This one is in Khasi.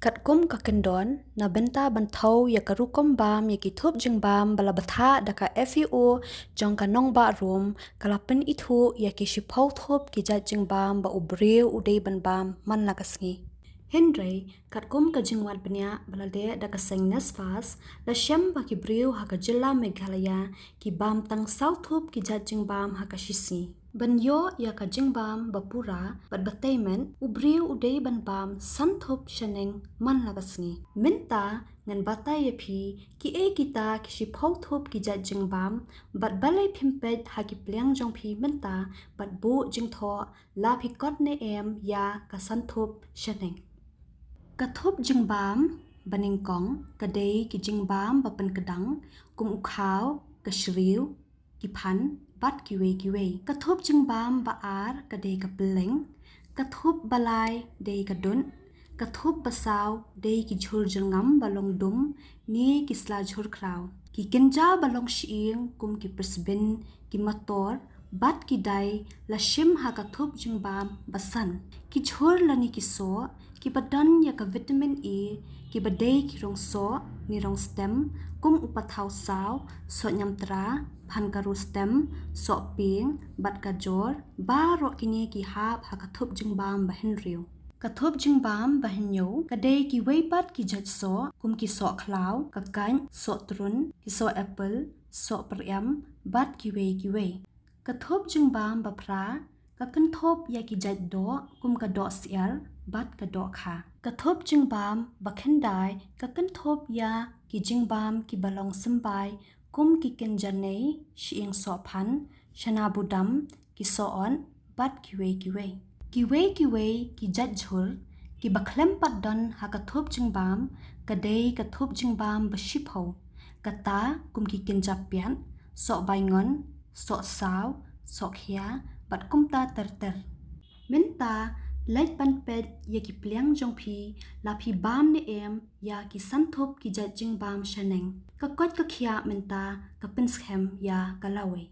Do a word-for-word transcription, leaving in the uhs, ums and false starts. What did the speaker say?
Katkum ka kyndon, na bynta ban thew ïa ka rukom bam ïa ki thup jingbam ba la bthah da ka F A O jong ka nongbah Rome, ka la pynithuh ïa ki shiphew thup ki jait jingbam ba u briew u dei ban bam man la ka sngi. Hynrei, katkum ka jingwad bniah ba la leh da ka seng NESFAS, la shem ba ki briew ha ka jylla Meghalaya ki bam tang saw thup ki jait jingbam ha ka shisngi. Ban ïoh ïa ka jingbam ba pura bad ba tei met, u briew u dei ban bam san thup shaneng man la ka sngi. Mynta ngan batai ïa phi kiei kita ki shiphew thup ki jait jingbam, bad balei phim peit ha ki pliang jong phi mynta bad buh jingthoh la phi kot ne em ïa ka san thup shaneng. Ka thup jingbam ba nyngkong ka dei ki jingbam ba pynkdang, kum u khaw, ka shriew, ki phan bad kiwei kiwei. Ka thup jingbam ba ar ka dei ka pylleng, ka thup ba lai dei ka dud, ka thup ba saw dei ki jhur jyrngam ba long dum ne ki sla jhur khraw. Ki kynja ba long shyieng kum ki pyrshah, ki mator bad ki dai la shim ha ka thup jingbam ba san. Ki jhur lane ki soh ki ba don ïa ka vitamin E, ki ba dei ki rong soh ne rong stem, kum u pathaw saw, soh ñiamtra, phan karo stem, soh pieng bad gajor, baroh kine ki hap ha ka thup jingbam ba hynriew. Ka thup jingbam ba hynñiew ka dei kiwei pat ki jait soh, kum ki soh khlaw, ka kait, soh trun, ki soh apple, soh pyrem bad kiwei kiwei. Ka thup jingbam ba phra ka kynthup ïa ki jait doh, kum ka doh syiar bad ka doh kha. Ka thup jingbam ba khyndai ka kynthup ïa ki jingbam ki ba long symbai, kum ki kynja nei, shyieng soh phan, shana budam, ki soh ot bad kiwei kiwei. Kiwei kiwei ki jait jhur ki ba khlem pat don ha ka thup jingbam ka dei ka thup jingbam ba shiphew, kata kum ki kynja piat, soh baingon, soh saw, soh khia bad kumta ter ter. Mynta leit ban peit ïa ki pliang jong phi la phi bam ne em ïa ki san thup ki jait jingbam shaneng. Ka koit ka khiah mynta ka pynskhem ïa ka lawei.